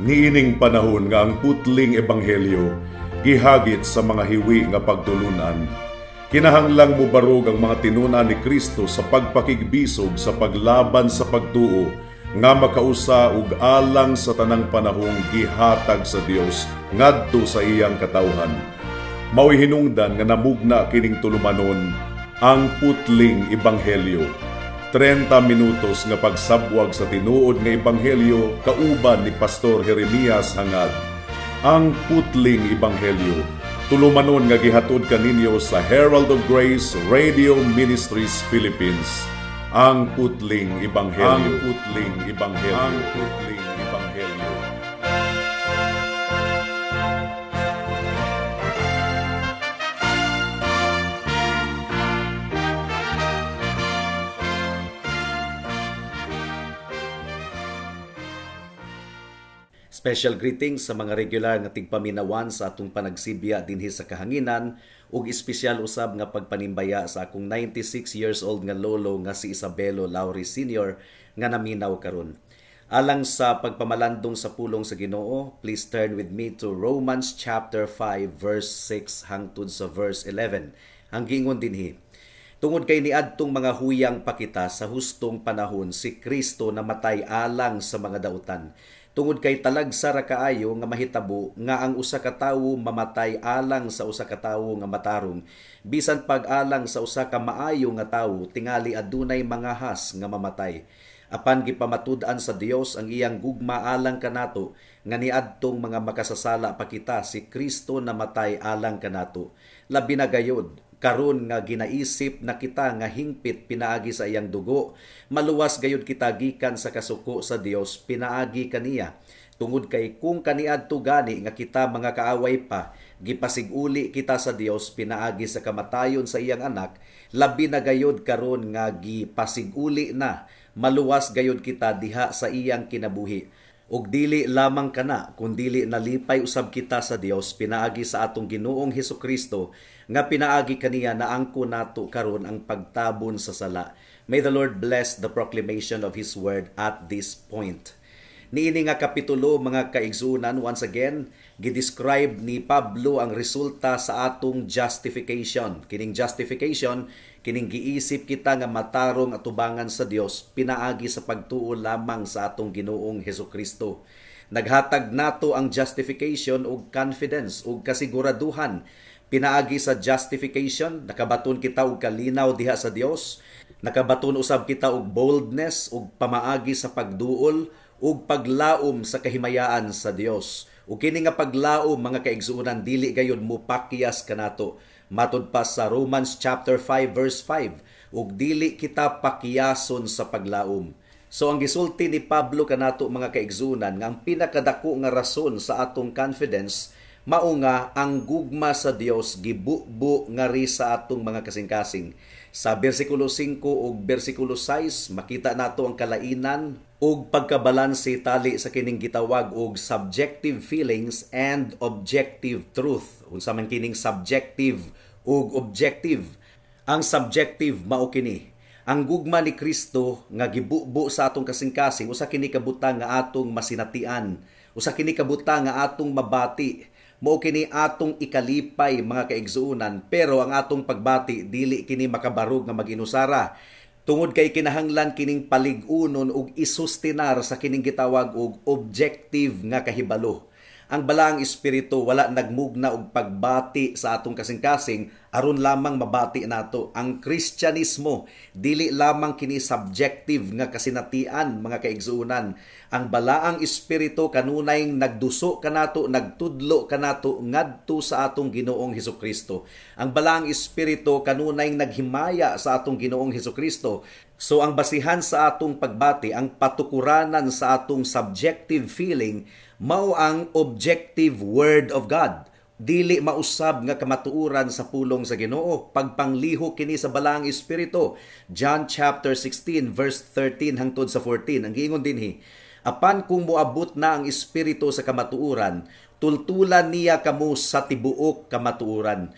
Niining panahon nga ang putling ebanghelyo gihagit sa mga hiwi nga pagtulunan, kinahanglang mubarog ang mga tinun-an ni Kristo sa pagpakigbisog sa paglaban sa pagtuo nga makausa ug alang sa tanang panahong gihatag sa Dios ngadto sa iyang katawhan. Mao'y hinungdan nga namugna kining tulumanon, Ang Putling Ebanghelyo. 30 minutos nga pagsabwag sa tinuod nga ebanghelyo kauban ni Pastor Jeremias Hangad. Ang Putling Ebanghelyo. Tulumanon nga gihatod kaninyo sa Herald of Grace Radio Ministries Philippines. Ang Putling Ebanghelyo. Ang Putling Ebanghelyo. Ang Putling Ebanghelyo. Special greetings sa mga regular nga tigpaminawan sa atong panagsibya dinhi sa kahanginan ug espesyal usab nga pagpanimbaya sa akong 96 years old nga lolo nga si Isabelo Lauri Sr. nga naminaw karon. Alang sa pagpamalandong sa pulong sa Ginoo, please turn with me to Romans chapter 5 verse 6 hangtod sa verse 11. Ang giingon dinhi: "Tungod kay niadtong mga huyang pakita sa hustong panahon si Kristo namatay alang sa mga dautan. Tungod kay talagsa ra kaayo nga mahitabo nga ang usa ka tawo mamatay alang sa usa ka tawo nga matarong, bisan pag-alang sa usa ka maayo nga tawo tingali adunay mga has nga mamatay. Apan gipamatud-an sa Dios ang iyang gugma alang kanato nga niadtong mga makasasala pa kita si Kristo namatay alang kanato. Labi na gayod karon nga ginaisip na kita nga hingpit pinaagi sa iyang dugo, maluwas gayud kita gikan sa kasuko sa Dios pinaagi kaniya. Tungod kay kung kaniadto gani nga kita mga kaaway pa, gipasiguli kita sa Dios pinaagi sa kamatayon sa iyang anak, labi na gayud karon nga gipasiguli na, maluwas gayud kita diha sa iyang kinabuhi. Ug dili lamang kana, kundili nalipay usab kita sa Dios pinaagi sa atong Ginoong Hesukristo nga pinaagi kaniya naangko nato karon ang pagtabon sa sala." May the Lord bless the proclamation of His word at this point. Niini nga kapitulo, mga kaigsunan, once again, gidescribe ni Pablo ang resulta sa atong justification. Kining justification, kining giisip kita nga matarong atubangan sa Dios pinaagi sa pagtuo lamang sa atong Ginoong Hesukristo. Naghatag nato ang justification og confidence ug kasiguraduhan. Pinaagi sa justification, nakabaton kita og kalinaw diha sa Dios, nakabaton usab kita og boldness ug pamaagi sa pagduol ug paglaom sa kahimayaan sa Dios. Ug kini nga paglaom, mga kaigsuonan, dili gayud mopakyas kanato. Matud pa sa Romans chapter 5 verse 5, ug dili kita pakyason sa paglaom. So ang gisulti ni Pablo kanato, mga kaigsuonan, nga ang pinakadako nga rason sa atong confidence mao nga ang gugma sa Dios gibubo ngari sa atong mga kasing-kasing. Sa bersikulo 5 ug bersikulo 6 makita nato ang kalainan ug pagkabalanse tali sa kining gitawag og subjective feelings and objective truth. Unsa man kining subjective ug objective? Ang subjective mao kini: ang gugma ni Kristo nga gibubo sa atong kasing-kasing, usa kini kabutang nga atong masinatian, usa kini kabutang nga atong mabati, mao kini atong ikalipay, mga kaigsuonan, pero ang atong pagbati dili kini makabarog nga maginusara. Tungod kay kinahanglan kining palig-unon ug isustinar sa kining gitawag og objective nga kahibalo. Ang Balaang Espiritu wala nagmugna og pagbati sa atong kasing-kasing aron lamang mabati nato. Ang Kristyanismo dili lamang kini subjective nga kasinatian, mga kaigsuonan. Ang Balaang Espiritu kanunay nagduso kanato, nagtudlo kanato ngadto sa atong Ginoong Hesukristo. Ang Balaang Espiritu kanunay naghimaya sa atong Ginoong Hesukristo. So ang basihan sa atong pagbati, ang patukuranan sa atong subjective feeling, mao ang objective word of God. Dili mausab nga kamatuoran sa pulong sa Ginoo. Pagpangliho kini sa Balaang Espiritu. John chapter 16 verse 13 hangtod sa 14. Ang giingon dinhi: "Apan kung moabot na ang Espiritu sa kamatuoran, tultulan niya kamo sa tibuok kamatuoran.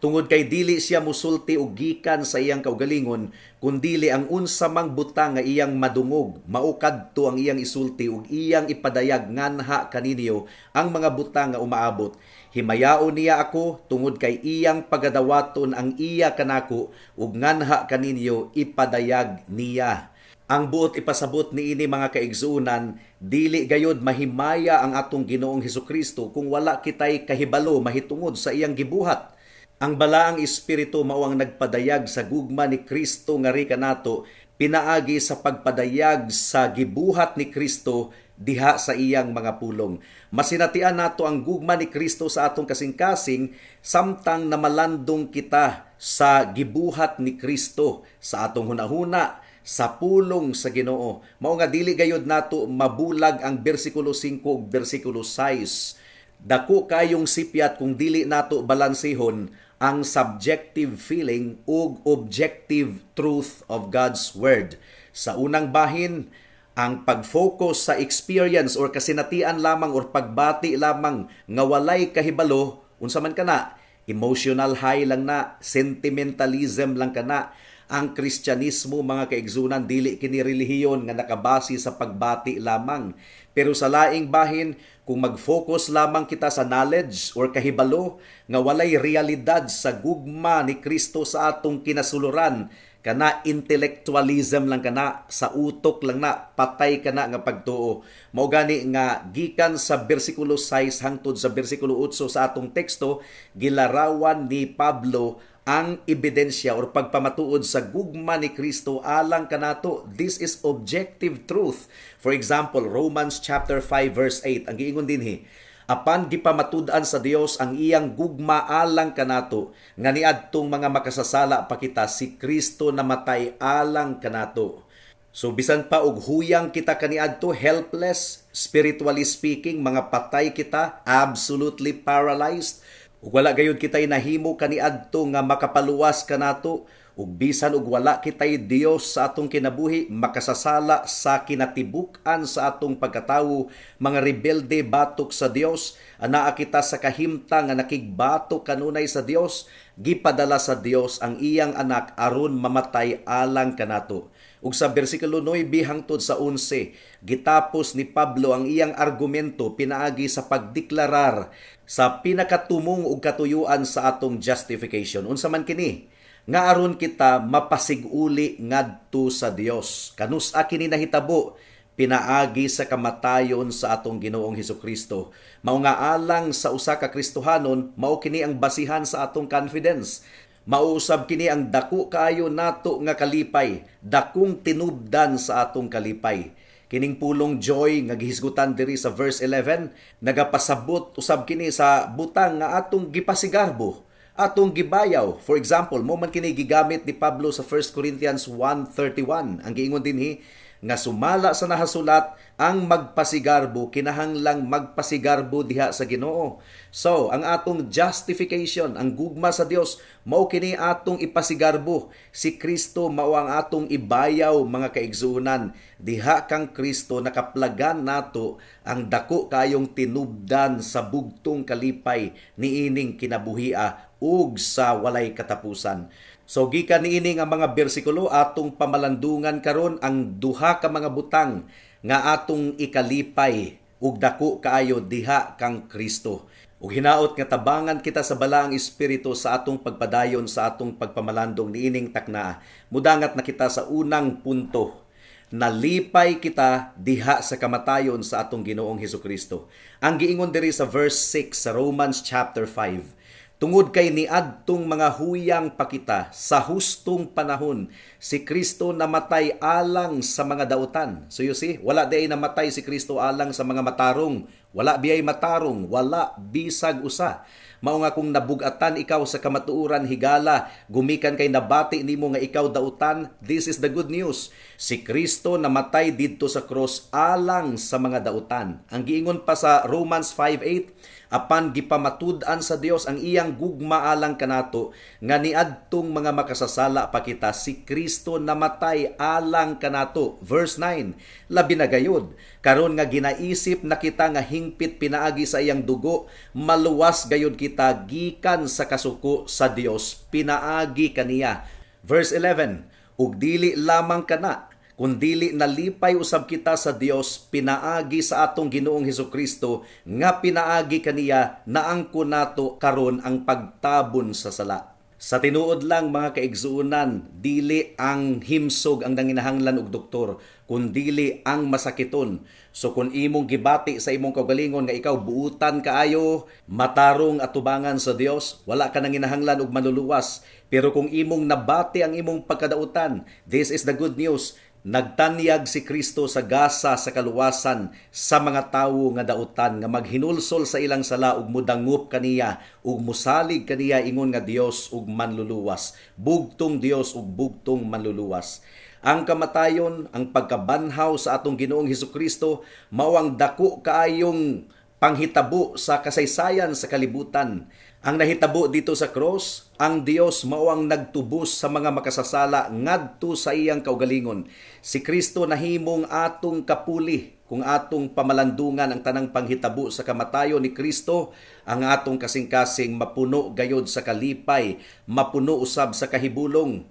Tungod kay dili siya musulti og gikan sa iyang kaugalingon, kundili ang unsa mang butang nga iyang madungog, mao kadto ang iyang isulti ug iyang ipadayag nganha kaninyo ang mga butang nga umaabot. Himayaon niya ako tungod kay iyang pagadawaton ang iya kanako ug nganha kaninyo ipadayag niya. Ang buot ipasabot niini, mga kaigsuonan, dili gayod mahimaya ang atong Ginoong Hesukristo kung wala kitay kahibalo mahitungod sa iyang gibuhat. Ang Balaang Espiritu mao ang nagpadayag sa gugma ni Kristo ngari kanato pinaagi sa pagpadayag sa gibuhat ni Kristo diha sa iyang mga pulong. Masinatian nato ang gugma ni Kristo sa atong kasing-kasing samtang namalandong kita sa gibuhat ni Kristo sa atong hunahuna, sa pulong sa Ginoo. Mao nga dili gayod nato mabulag ang bersikulo 5 ug bersikulo 6. Dako kayong sipyat kung dili nato balansihon ang subjective feeling ug objective truth of God's Word. Sa unang bahin, ang pag-focus sa experience or kasinatian lamang or pagbati lamang nga walay kahibalo, unsa man kana, emotional high lang na, sentimentalism lang kana. Ang Kristyanismo, mga kaigsunan, dili kini relihiyon nga nakabase sa pagbati lamang. Pero sa laing bahin, kung mag-focus lamang kita sa knowledge or kahibalo nga walay realidad sa gugma ni Kristo sa atong kinasuluran, kana intellectualism lang kana, sa utok lang na, patay kana nga pagtuo. Mao gani nga gikan sa bersikulo 6 hangtod sa bersikulo 8 sa atong teksto, gilarawan ni Pablo ang ebidensya or pagpamatuod sa gugma ni Kristo alang kanato. This is objective truth. For example, Romans chapter 5 verse 8, ang giingon dinhi, "Apan gipamatud-an sa Dios ang iyang gugma alang kanato, nga niadtong mga makasasala pa kita, si Kristo namatay alang kanato." So bisan pa og huyang kita kaniadto, helpless, spiritually speaking, mga patay kita, absolutely paralyzed, ug wala gayud kitay nahimo kaniadto nga makapaluwas kanato, ug bisan og wala kitay Dios sa atong kinabuhi, makasasala sa kinatibuk-an sa atong pagkatawo, mga rebelde batok sa Dios, anaa kita sa kahimtang nga nakigbatok kanunay sa Dios, gipadala sa Dios ang iyang anak aron mamatay alang kanato. Ug sa bersikulo 9 hangtod sa 11, gitapos ni Pablo ang iyang argumento pinaagi sa pagdeklarar sa pinakatumong ug katuyuan sa atong justification. Unsa man kini? Nga aron kita mapasiguli ngadto sa Dios. Kanus-a kini nahitabo? Pinaagi sa kamatayon sa atong Ginoong Hesukristo. Mao nga alang sa usa ka Kristohanon, mao kini ang basihan sa atong confidence. Mao usab kini ang dako kaayo nato nga kalipay, dakong tinubdan sa atong kalipay. Kining pulong joy nga gihisgutan diri sa verse 11, nagapasabot usab kini sa butang nga atong gipasigarbo, atong gibayaw. For example, mao man kini gigamit ni Pablo sa 1 Corinthians 1:31. Ang giingon dinhi nga sumala sa nahasulat, ang magpasigarbo kinahanglang magpasigarbo diha sa Ginoo. So, ang atong justification, ang gugma sa Dios, mao kini atong ipasigarbo. Si Kristo mao ang atong ibayaw, mga kaigsuonan. Diha kang Kristo nakaplagan nato ang dako kayong tinubdan sa bugtong kalipay niining kinabuhia ug sa walay katapusan. So gikan niini nga mga bersikulo, atong pamalandungan karon ang duha ka mga butang nga atong ikalipay ug dako kaayo diha kang Kristo. Ug hinaot nga tabangan kita sa Balaang Espiritu sa atong pagpadayon sa atong pagpamalandong niining taknaa. Mudangat na kita sa unang punto. Nalipay kita diha sa kamatayon sa atong Ginoong Hesukristo. Ang giingon diri sa verse 6 sa Romans chapter 5, "Tungod kay niadtong mga huyang pa kita, sa hustong panahon si Kristo namatay alang sa mga dautan." So you see, wala diay namatay si Kristo alang sa mga matarong. Wala biyay matarong, wala bisag usa. Mao nga kung nabugatan ikaw sa kamatuoran, higala, gumikan kay nabati nimo nga ikaw dautan, this is the good news. Si Kristo namatay didto sa cross alang sa mga dautan. Ang giingon pa sa Romans 5:8, "Apan gipamatud-an sa Dios ang iyang gugma alang kanato, nga niadtong mga makasasala pa kita, si Kristo Kristo namatay alang kanato. Verse 9, labi na gayud karon nga ginaisip na kita nga hingpit pinaagi sa iyang dugo, maluwas gayud kita gikan sa kasuko sa Dios pinaagi kaniya. Verse 11, ug dili lamang kana, kundili nalipay usab kita sa Dios pinaagi sa atong Ginoong Hesukristo nga pinaagi kaniya naangko nato karon ang pagtabon sa sala. Sa tinuod lang, mga kaigsuonan, dili ang himsog ang nanginahanglan og doktor, kundili ang masakiton. So kung imong gibati sa imong kaugalingon nga ikaw buutan kaayo, matarong atubangan sa Dios, wala ka nanginahanglan og manluluwas. Pero kung imong nabati ang imong pagkadautan, this is the good news. Nagtanyag si Kristo sa gasa sa kaluwasan sa mga tawo nga dautan nga maghinulsol sa ilang sala ug mudangup kaniya ug musalig kaniya ingon nga Dios ug manluluwas, bugtong Dios ug bugtong manluluwas. Ang kamatayon, ang pagkabanhaw sa atong Ginoong Hesukristo mao ang dako kaayong panghitabo sa kasaysayan sa kalibutan. Ang nahitabo dito sa cross, ang Dios mao ang nagtubos sa mga makasasala ngadto sa iyang kaugalingon. Si Kristo nahimong atong kapuli. Kung atong pamalandungan ang tanang panghitabo sa kamatayon ni Kristo, ang atong kasing-kasing mapuno gayod sa kalipay, mapuno usab sa kahibulong.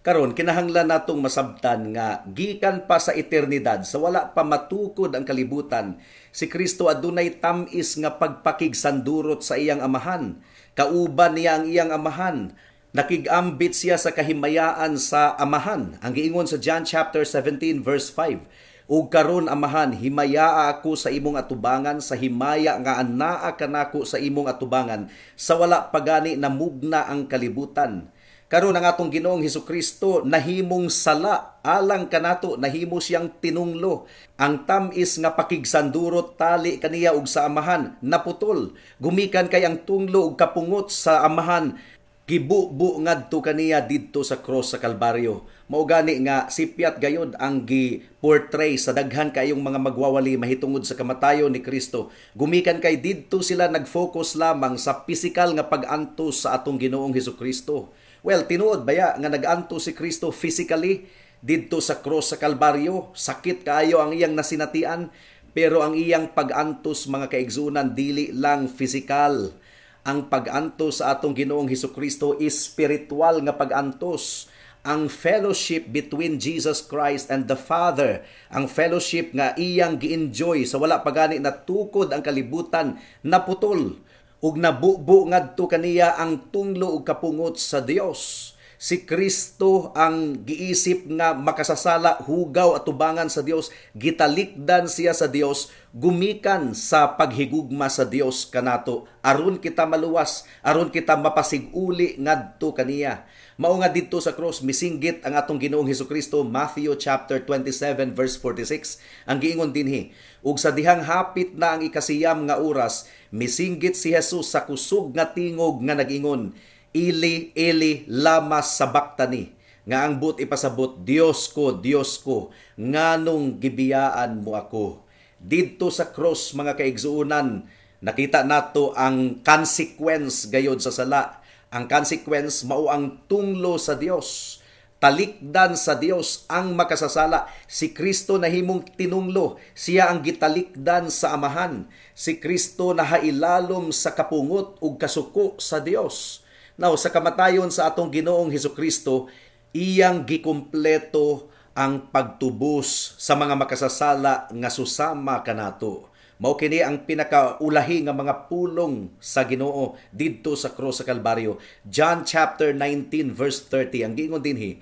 Karon, kinahanglan natong masabtan nga gikan pa sa eternidad, sa wala pa matukod ang kalibutan, si Kristo adunay tam-is nga pagpakigsandurot sa iyang Amahan. Kauban niya ang iyang Amahan. Nakigambit siya sa kahimayaan sa Amahan. Ang giingon sa John chapter 17 verse 5, "Ug karon, Amahan, himayaa ako sa imong atubangan sa himaya nga anaa kanako sa imong atubangan sa wala pa gani namugna ang kalibutan." Karon, ang atong Ginoong Hesukristo nahimong sala alang kanato, nahimo siyang tinunglo. Ang tam-is nga pakigsandurot tali kaniya ug sa Amahan naputol. Gumikan kay ang tunglo ug kapungot sa Amahan gibubu ngadto kaniya didto sa cross sa Kalbaryo. Mao gani nga sipyat gayod ang gi-portray sa daghan kayong mga magwawali mahitungod sa kamatayon ni Kristo. Gumikan kay didto sila nag-focus lamang sa pisikal nga pag-antos sa atong Ginoong Hesukristo. Well, tinuod baya nga nag-antos si Kristo physically didto sa cross sa Kalbaryo, sakit kaayo ang iyang nasinatian, pero ang iyang pag-antos, mga kaigsunan, dili lang physical. Ang pag-antos sa atong Ginoong Hesukristo is spiritual nga pag-antos. Ang fellowship between Jesus Christ and the Father, ang fellowship nga iyang gi-enjoy sa wala pa gani natukod ang kalibutan, naputol ug nabubo ngadto kaniya ang tunglo ug kapungot sa Dios. Si Kristo, ang giisip nga makasasala, hugaw atubangan sa Dios, gitalikdan siya sa Dios gumikan sa paghigugma sa Dios kanato aron kita maluwas, aron kita mapasiguli ngadto kaniya. Mao nga didto sa cross misinggit ang atong Ginoong Hesukristo, Matthew chapter 27 verse 46. Ang giingon dinhi, "Ug sa dihang hapit na ang 9 nga oras, misinggit si Jesus sa kusog nga tingog nga nag-ingon, 'Eli, Eli, lama sabachthani?' nga ang buot ipasabot, 'Dios ko, Dios ko, nganong gibiyaan mo ako?'" Didto sa cross, mga kaigsuonan, nakita nato ang consequence gayod sa sala. Ang consequence mao ang tunglo sa Dios. Talikdan sa Dios ang makasasala. Si Kristo nahimong tinunglo. Siya ang gitalikdan sa Amahan. Si Kristo nahailalom sa kapungot ug kasuko sa Dios. Now, sa kamatayon sa atong Ginoong Hesukristo, iyang gikumpleto ang pagtubos sa mga makasasala nga susama kanato. Mao kini ang pinakaulahi nga mga pulong sa Ginoo didto sa cross sa Kalbaryo. John chapter 19 verse 30, ang giingon dinhi,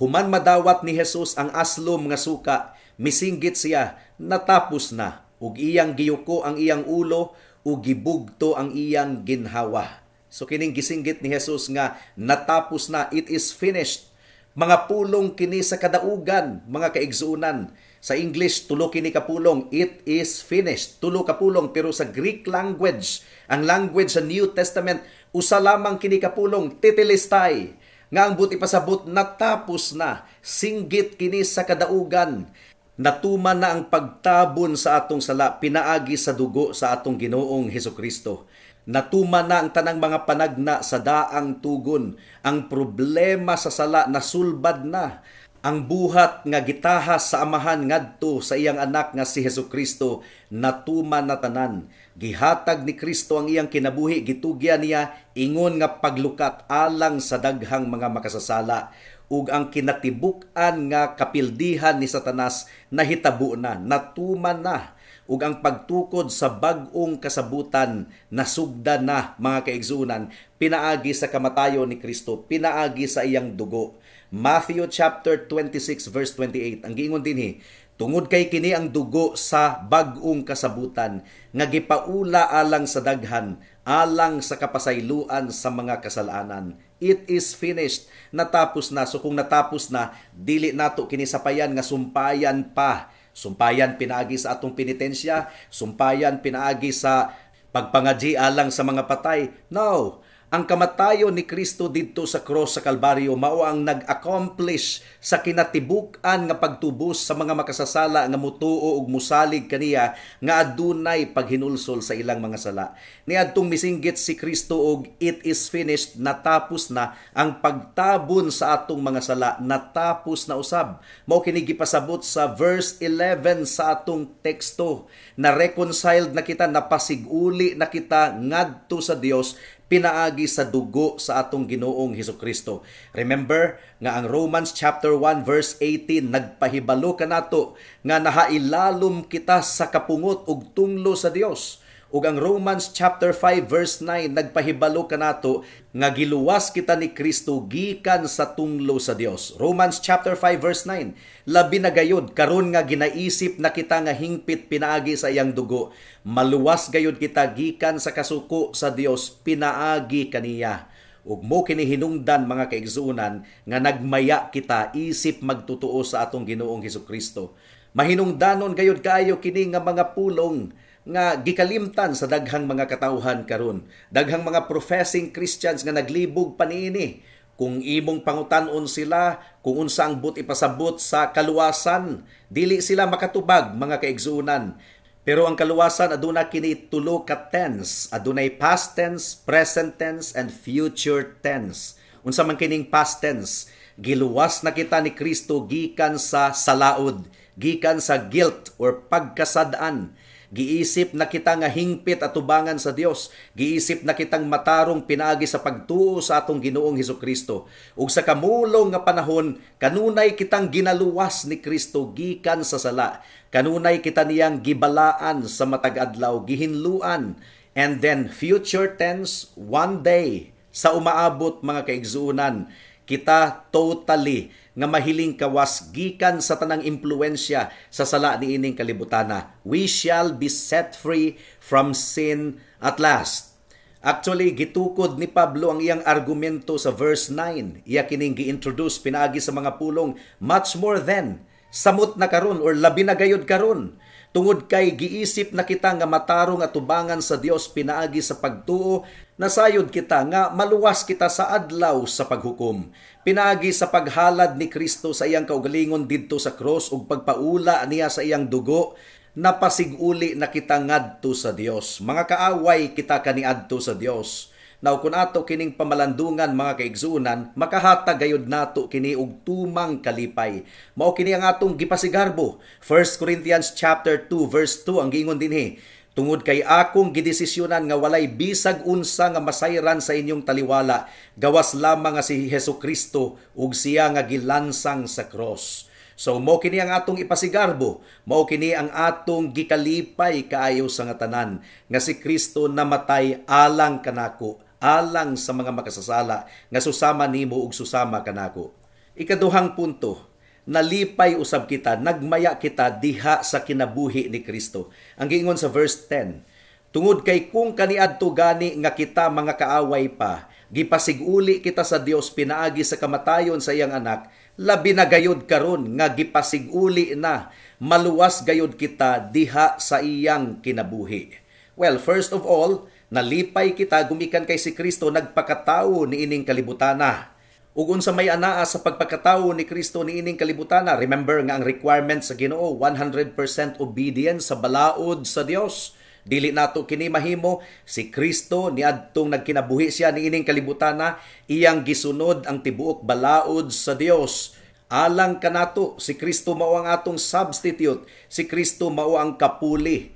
"Human madawat ni Jesus ang aslom nga suka, misinggit siya, 'Natapos na,' ug iyang giyuko ang iyang ulo ug gibugto ang iyang ginhawa." So kining gisinggit ni Jesus nga "Natapos na," "It is finished." Mga pulong kini sa kadaugan, mga kaigsuonan. Sa English, tulo kini kapulong, "It is finished." Tulo kapulong, pero sa Greek language, ang language sa New Testament, usa lamang kini kapulong, tetelestai. Nga ang buot ipasabot, natapos na. Singgit kini sa kadaugan. Natuman na ang pagtabon sa atong sala pinaagi sa dugo sa atong Ginoong Hesukristo. Natuman na ang tanang mga panagna sa daang tugon. Ang problema sa sala nasulbad na. Ang buhat nga gitahas sa Amahan ngadto sa iyang anak nga si Hesukristo, natuman na tanan. Gihatag ni Kristo ang iyang kinabuhi, gitugyan niya ingon nga paglukat alang sa daghang mga makasasala. Ug ang kinatibuk-an nga kapildihan ni Satanas nahitabo na, natuman na. Ug ang pagtukod sa bag-ong kasabutan nasugdan na, mga kaigsuonan, pinaagi sa kamatayon ni Kristo, pinaagi sa iyang dugo. Matthew chapter 26 verse 28, ang giingon dinhi, "Tungod kay kini ang dugo sa bag-ong kasabutan nga gipaula alang sa daghan, alang sa kapasayloan sa mga kasalanan." It is finished. Natapos na. So kung natapos na, dili nato kini sapayan nga sumpayan pa. Sumpayan pinaagi sa atong penitensya, sumpayan pinaagi sa pagpangadyi alang sa mga patay. No. Ang kamatayon ni Kristo didto sa cross sa Kalbaryo mao ang nag-accomplish sa kinatibuk-an nga pagtubos sa mga makasasala nga mutuo ug musalig kaniya nga adunay paghinulsol sa ilang mga sala. Niadtong misinggit si Kristo og "It is finished," natapos na ang pagtabon sa atong mga sala, natapos na usab. Mao kini gipasabot sa verse 11 sa atong teksto. Na reconciled na kita, napasiguli na kita ngadto sa Dios pinaagi sa dugo sa atong Ginoong Hesukristo. Remember nga ang Romans chapter 1 verse 18 nagpahibalo kanato nga nahailalom kita sa kapungot ug tunglo sa Dios. Ug ang Romans chapter 5 verse 9 nagpahibalo kanato nga giluwas kita ni Kristo gikan sa tunglo sa Dios. Romans chapter 5 verse 9. Labi na gayud karon nga ginaisip na kita nga hingpit pinaagi sa iyang dugo, maluwas gayud kita gikan sa kasuko sa Dios pinaagi kaniya. Ug mo kini hinungdan, mga kaigsuonan, nga nagmaya kita isip magtutuo sa atong Ginoong Hesukristo. Mahinungdanon gayud kaayo kini nga mga pulong nga gikalimtan sa daghang mga katawhan karon. Daghang mga professing Christians nga naglibog pa niini. Kung imong pangutan-on sila kung unsa ang buot ipasabot sa kaluwasan, dili sila makatubag, mga kaigsuonan. Pero ang kaluwasan aduna kini tulo ka tense. Adunay past tense, present tense, and future tense. Unsa man kining past tense? Giluwas na kita ni Kristo gikan sa salaod, gikan sa guilt or pagkasad-an. Giisip na kita nga hingpit atubangan sa Dios. Giisip na kitang matarong pinaagi sa pagtuo sa atong Ginoong Hesukristo. Ug sa kamulong nga panahon, kanunay kitang ginaluwas ni Kristo gikan sa sala. Kanunay kita niyang gibalaan sa matag adlaw, gihinluan. And then future tense, one day, sa umaabot, mga kaigsuonan, kita totally nga mahiling kawas gikan sa tanang impluensya sa sala niining kalibutana. We shall be set free from sin at last. Actually, gitukod ni Pablo ang iyang argumento sa verse 9. Iya kining gi-introduce pinaagi sa mga pulong "much more then," samot na karon or labi na gayud karon. Tungod kay giisip na kita nga matarong atubangan sa Dios pinaagi sa pagtuo, nasayod kita nga maluwas kita sa adlaw sa paghukom. Pinaagi sa paghalad ni Kristo sa iyang kaugalingon didto sa cross ug pagpaula niya sa iyang dugo, napasiguli na kita ngadto sa Dios. Mga kaaway kita kaniadto sa Dios. Now kung ato kining pamalandungan, mga kaigsuonan, makahatag gayud nato kini og tumang kalipay. Mao kini ang atong gipasigarbo. 1 Corinthians chapter 2 verse 2, ang giingon dinhi, "Tungod kay akong gidesisyonan nga walay bisag unsa nga masayran sa inyong taliwala, gawas lamang nga si Hesus Kristo ug siya nga gilansang sa cross." So mao kini ang atong ipasigarbo, mao kini ang atong gikalipay kaayo sa nga tanan nga si Kristo namatay alang kanako, alang sa mga makasasala nga susama nimo ug susama kanako. Ikaduhang punto, nalipay usab kita, nagmaya kita diha sa kinabuhi ni Kristo. Ang giingon sa verse 10, "Tungod kay kung kaniadto gani nga kita mga kaaway pa, gipasiguli kita sa Dios pinaagi sa kamatayon sa iyang anak, labi na gayud karon nga gipasiguli na, maluwas gayud kita diha sa iyang kinabuhi." Well, first of all, nalipay kita gumikan kay si Kristo nagpakatao niining kalibutana. Ug unsa may anaa sa pagpakatawo ni Kristo niining kalibutana? Remember nga ang requirement sa Ginoo, 100% obedience sa balaod sa Dios. Dili nato kini mahimo. Si Kristo, niadtong nagkinabuhi siya niining kalibutana, iyang gisunod ang tibuok balaod sa Dios. Alang kanato, si Kristo mao ang atong substitute. Si Kristo mao ang kapuli.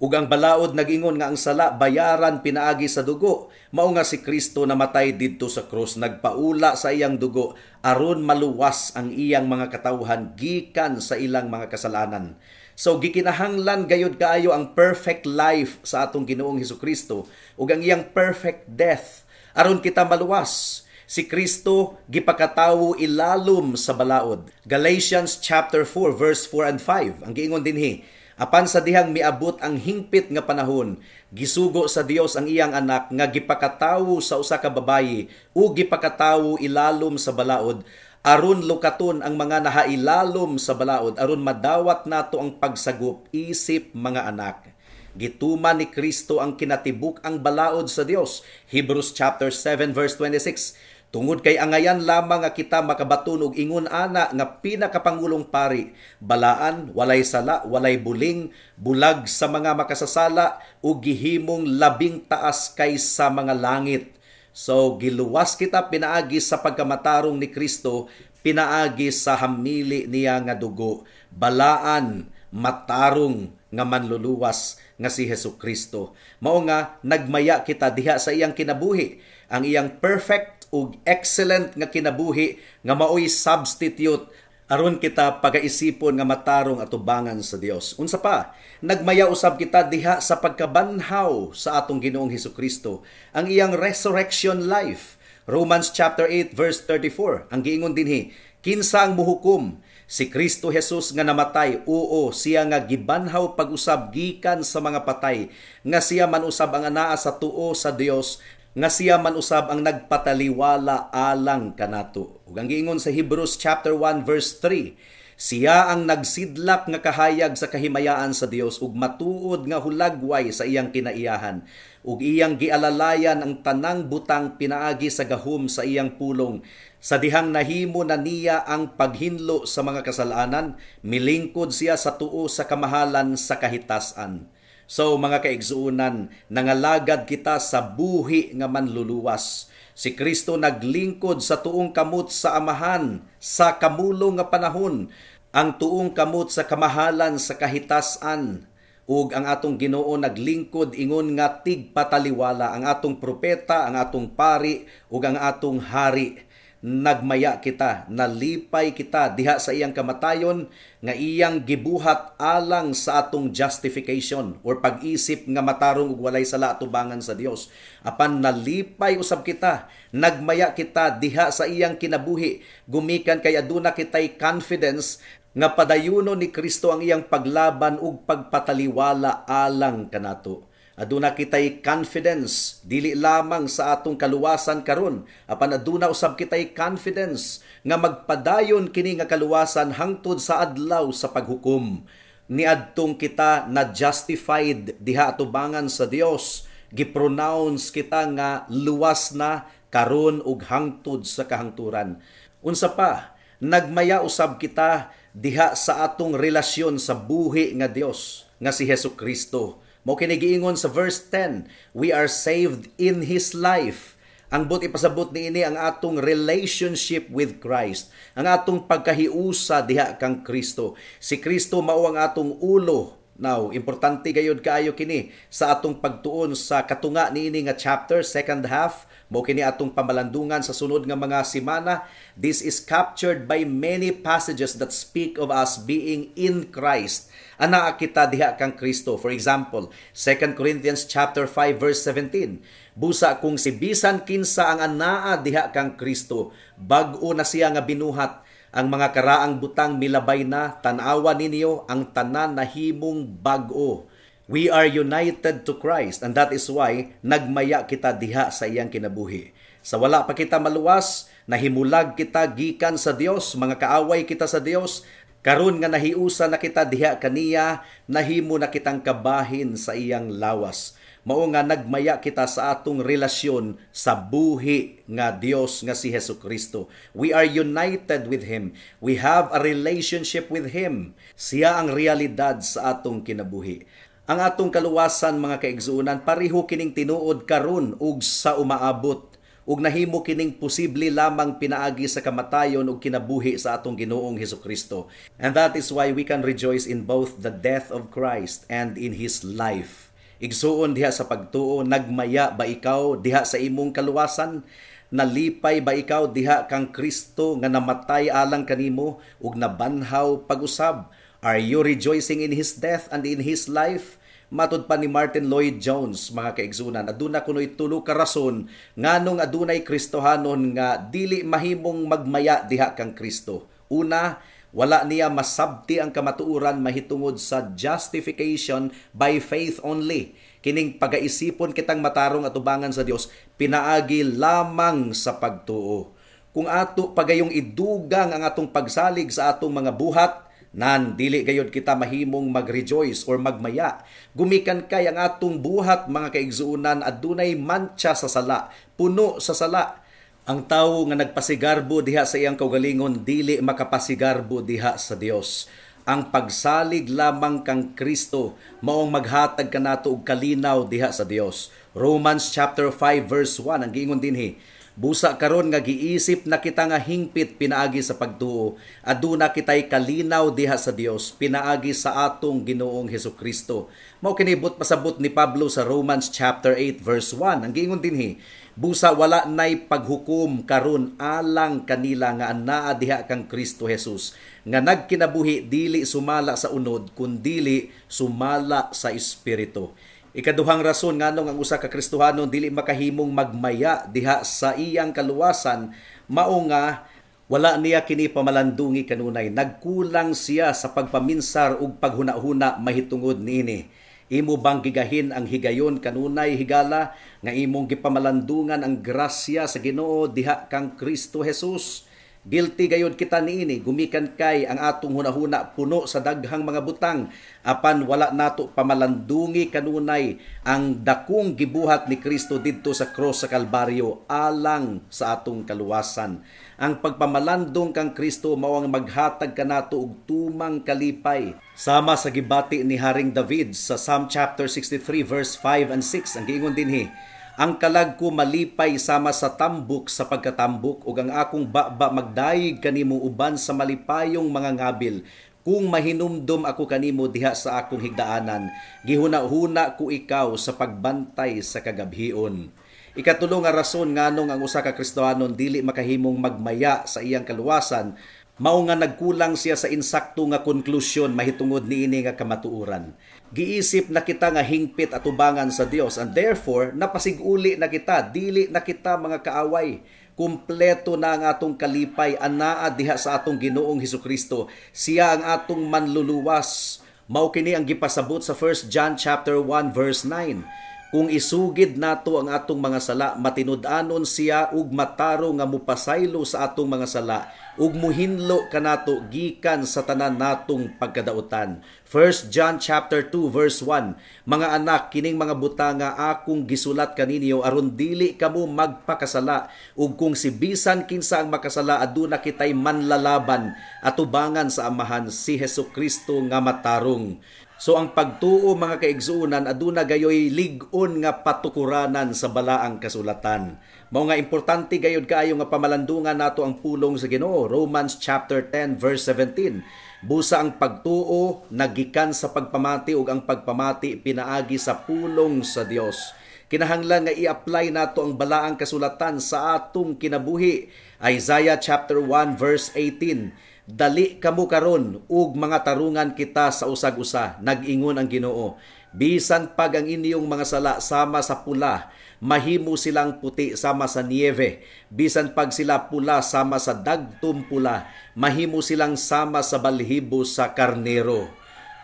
Ug ang balaod nagingon nga ang sala bayaran pinaagi sa dugo. Mao nga si Kristo namatay didto sa krus, nagpaula sa iyang dugo aron maluwas ang iyang mga katawhan gikan sa ilang mga kasalanan. So gikinahanglan gayud kaayo ang perfect life sa atong Ginoong Hesukristo ug ang iyang perfect death aron kita maluwas. Si Kristo gipakatawo ilalom sa balaod. Galatians chapter 4 verse 4 and 5 ang giingon dinhi: "Apan sa dihang miabot ang hingpit nga panahon, gisugo sa Dios ang iyang anak nga gipakatawo sa usa ka babayi ug gipakatawo ilalom sa balaod, aron lukaton ang mga nahailalom sa balaod, aron madawat nato ang pagsagop isip mga anak." Gituman ni Kristo ang kinatibuk ang balaod sa Dios. Hebrews chapter 7 verse 26. "Tungod kay angayan lamang nga kita makabaton og ingon ana nga pinakapangulong pari, balaan, walay sala, walay buling, bulag sa mga makasasala, ug gihimong labing taas kaysa mga langit." So giluwas kita pinaagi sa pagkamatarong ni Kristo, pinaagi sa hamili niya nga dugo. Balaan, matarong nga manluluwas nga si Hesus Kristo. Mao nga nagmaya kita diha sa iyang kinabuhi, ang iyang perfect ug excellent nga kinabuhi nga maoy substitute aron kita pagaisipon nga matarong atubangan sa Dios. Unsa pa? Nagmaya usab kita diha sa pagkabanhaw sa atong Ginoong Hesukristo, ang iyang resurrection life. Romans chapter 8 verse 34 ang giingon dinhi: "Kinsa ang muhukom? Si Kristo Jesus nga namatay, oo, siya nga gibanhaw pag-usab gikan sa mga patay, nga siya man usab ang anaa sa tuo sa Dios, nga siya man usab ang nagpataliwala alang kanato." Ug ang giingon sa Hebrews chapter 1 verse 3, "Siya ang nagsidlak nga kahayag sa kahimayaan sa Dios ug matuod nga hulagway sa iyang kinaiyahan, ug iyang gialalayan ang tanang butang pinaagi sa gahom sa iyang pulong. Sa dihang nahimo na niya ang paghinlo sa mga kasalanan, milingkod siya sa tuo sa kamahalan sa kahitasan." So mga kaigsuonan, nangalagad kita sa buhi nga manluluwas. Si Kristo naglingkod sa tuong kamot sa Amahan sa kamulong nga panahon, ang tuong kamot sa kamahalan sa kahitasan. Ug ang atong Ginoo naglingkod ingon nga tigpataliwala, ang atong propeta, ang atong pari, ug ang atong hari. Nagmaya kita, nalipay kita diha sa iyang kamatayon nga iyang gibuhat alang sa atong justification or pag-isip nga matarong ug walay sala atubangan sa Dios. Apan nalipay usab kita, nagmaya kita diha sa iyang kinabuhi gumikan kay aduna kitay confidence nga padayuno ni Kristo ang iyang paglaban ug pagpataliwala alang kanato. Aduna kitay confidence dili lamang sa atong kaluwasan karon, apan aduna usab kitay confidence nga magpadayon kini nga kaluwasan hangtod sa adlaw sa paghukom. Niadtong kita na justified diha atubangan sa Dios, gipronounce kita nga luwas na karon ug hangtod sa kahangturan. Unsa pa? Nagmaya usab kita diha sa atong relasyon sa buhi nga Dios nga si Hesus Kristo. Mao kini giingon sa verse 10, we are saved in His life. Ang but ipasabot niini ang atong relationship with Christ, ang atong pagkahiusa diha kang Kristo. Si Kristo mao ang atong ulo. Now, importante gayud kaayo kini sa atong pagtuon sa katunga niini nga chapter, second half. Mao kini atong pamalandungan sa sunod nga mga semana. This is captured by many passages that speak of us being in Christ. Anaa kita diha kang Kristo. For example, 2 Corinthians chapter 5 verse 17. "Busa kung si bisan kinsa ang anaa diha kang Kristo, bag-o na siya nga binuhat. Ang mga karaang butang milabay na, tan-awa ninyo, ang tanan nahimong bag-o." We are united to Christ, and that is why nagmaya kita diha sa iyang kinabuhi. Sa wala pa kita maluwas, nahimulag kita gikan sa Dios, mga kaaway kita sa Dios. Karon nga nahiusa na kita diha kaniya, nahimo na kitang kabahin sa iyang lawas. Mao nga nagmaya kita sa atong relasyon sa buhi nga Dios nga si Hesus Kristo. We are united with Him. We have a relationship with Him. Siya ang realidad sa atong kinabuhi. Ang atong kaluwasan, mga kaigsuonan, pareho kining tinuod karon ug sa umaabot, ug nahimo kining posible lamang pinaagi sa kamatayon ug kinabuhi sa atong Ginoong Hesus Kristo. And that is why we can rejoice in both the death of Christ and in His life. Igsuon diha sa pagtuo, nagmaya ba ikaw diha sa imong kaluwasan? Nalipay ba ikaw diha kang Kristo nga namatay alang kanimo ug nabanhaw pag-usab? Are you rejoicing in His death and in His life? Matud pa ni Martin Lloyd Jones, mga kaigsunan, aduna kuno'y tulo ka rason nganong adunay Kristohanon nga dili mahimong magmaya diha kang Kristo. Una, wala niya masabti ang kamatuoran mahitungod sa justification by faith only. Kining pagaisipon kitang matarong atubangan sa Dios pinaagi lamang sa pagtuo. Kung ato pagayong idugang ang atong pagsalig sa atong mga buhat, nan dili gayod kita mahimong mag-rejoice or magmaya. Gumikan kay ang atong buhat, mga kaigsuonan, adunay mantsa sa sala, puno sa sala. Ang tawo nga nagpasigarbo diha sa iyang kaugalingon dili makapasigarbo diha sa Dios. Ang pagsalig lamang kang Kristo maong maghatag kanato og kalinaw diha sa Dios. Romans chapter 5 verse 1 ang giingon dinhi, "Busa karon nga giisip na kita nga hingpit pinaagi sa pagtuo, aduna kitay kalinaw diha sa Dios pinaagi sa atong Ginoong Hesus Kristo." Mao kini buot pasabot ni Pablo sa Romans chapter 8 verse 1. Ang giingon dinhi, "Busa wala nay paghukom karon alang kanila nga anaa diha kang Kristo Jesus, nga nagkinabuhi dili sumala sa unod kundili sumala sa Espiritu." Ikaduhang rason nganong ang usa ka Kristohanon dili makahimong magmaya diha sa iyang kaluwasan mao nga wala niya kini pamalandungi kanunay. Nagkulang siya sa pagpaminsar ug paghuna-huna mahitungod niini. Imo bang gigahin ang higayon kanunay, higala, nga imong gipamalandungan ang grasya sa Ginoo diha kang Kristo Jesus? Guilty gayod kita niini, gumikan kay ang atong hunahuna puno sa daghang mga butang, apan wala nato pamalandungi kanunay ang dakong gibuhat ni Kristo didto sa cross sa Kalbaryo alang sa atong kaluwasan. Ang pagpamalandong kang Kristo mao ang maghatag kanato og tumang kalipay. Sama sa gibati ni Haring David sa Psalm chapter 63 verse 5 and 6, ang giingon dinhi, "Ang kalag ko malipay sama sa tambok sa pagkatambok, ug ang akong baba magdayeg kanimo uban sa malipayong mga ngabil. Kung mahinumdom ako kanimo diha sa akong higdaanan, gihuna-huna ko ikaw sa pagbantay sa kagabhion." Ikatulo nga rason nganong ang usa ka Kristohanon dili makahimong magmaya sa iyang kaluwasan mao nga nagkulang siya sa insakto nga konklusyon mahitungod niini nga kamatuoran. Giisip na kita nga hingpit atubangan sa Dios, and therefore napasiguli na kita, dili na kita mga kaaway. Kumpleto na ang atong kalipay anaa diha sa atong Ginoong Hesukristo. Siya ang atong manluluwas. Mao kini ang gipasabot sa 1 John chapter 1 verse 9. "Kung isugid nato ang atong mga sala, matinud-anon siya ug matarong nga mupasaylo sa atong mga sala ug muhinlo kanato gikan sa tanan natong pagkadautan." 1 John chapter 2 verse 1, "Mga anak, kining mga butanga akong gisulat kaninyo aron dili kamo magpakasala, ug kung si bisan kinsa ang makasala, aduna kitay manlalaban atubangan sa Amahan, si Hesus Kristo nga matarong." So ang pagtuo, mga kaigsuonan, aduna gayoy lig-on nga patukuranan sa balaang kasulatan. Mao nga importante gayud kaayo nga pamalandungan nato ang pulong sa Ginoo. Romans chapter 10 verse 17. "Busa ang pagtuo nagikan sa pagpamati, ug ang pagpamati pinaagi sa pulong sa Dios." Kinahanglan nga i-apply nato ang balaang kasulatan sa atong kinabuhi. Isaiah chapter 1 verse 18. "Dali kamo karon ug mga tarungan kita sa usag-usa, nag-ingon ang Ginoo. Bisan pag ang inyong mga sala sama sa pula, mahimo silang puti sama sa niebe. Bisan pag sila pula sama sa dagtom pula, mahimo silang sama sa balhibo sa karnero."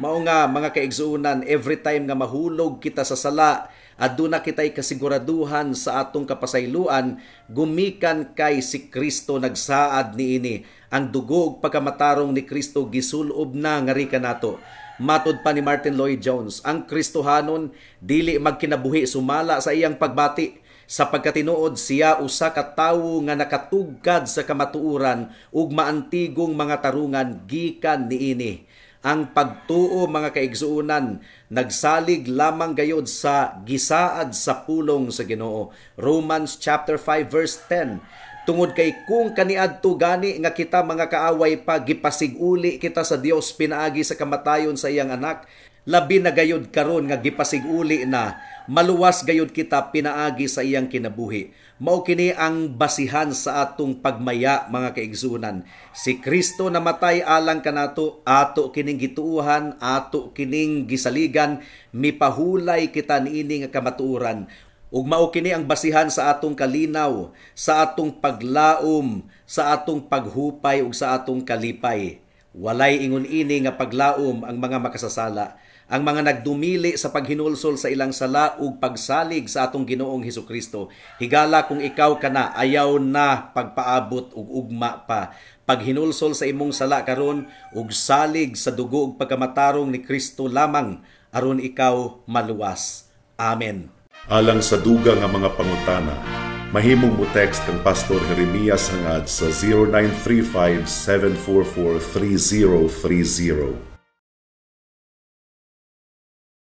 Mao nga, mga kaigsuonan, every time nga mahulog kita sa sala, aduna kitay kasiguraduhan sa atong kapasayloan gumikan kay si Kristo nagsaad niini. Ang dugo ug pagkamatarong ni Kristo gisulob na ngari kanato. Matod pa ni Martin Lloyd Jones, ang Kristohanon dili magkinabuhi sumala sa iyang pagbati, sa pagkatinuod siya usa ka tawo nga nakatugkad sa kamatuoran ug maantigong mga tarungan gikan niini. Ang pagtuo, mga kaigsuonan, nagsalig lamang gayod sa gisaad sa pulong sa Ginoo. Romans chapter 5 verse 10. Tungod kay kung kaniadto gani nga kita mga kaaway pa, gipasig-uli kita sa Dios pinaagi sa kamatayon sa iyang anak, labi na gayod karon nga gipasig-uli na, maluwas gayod kita pinaagi sa iyang kinabuhi. Mao kini ang basihan sa atong pagmaya, mga kaigsuonan. Si Kristo namatay alang kanato, ato kining gituuhan, ato kining gisaligan, mipahulay kita niini nga kamatuoran. Ug mao kini ang basihan sa atong kalinaw, sa atong paglaom, sa atong paghupay ug sa atong kalipay. Walay ingon ini nga paglaom ang mga makasasala, ang mga nagdumili sa paghinulsol sa ilang sala ug pagsalig sa atong Ginoong Hesukristo. Higala kung ikaw kana, ayaw na pagpaabot ug ugma pa. Paghinulsol sa imong sala karon ug salig sa dugo ug pagkamatarong ni Kristo lamang aron ikaw maluwas. Amen. Alang sa dugang nga mga pangutana, mahimong mo text kang Pastor Jeremias Hangad sa 0935 744 3030.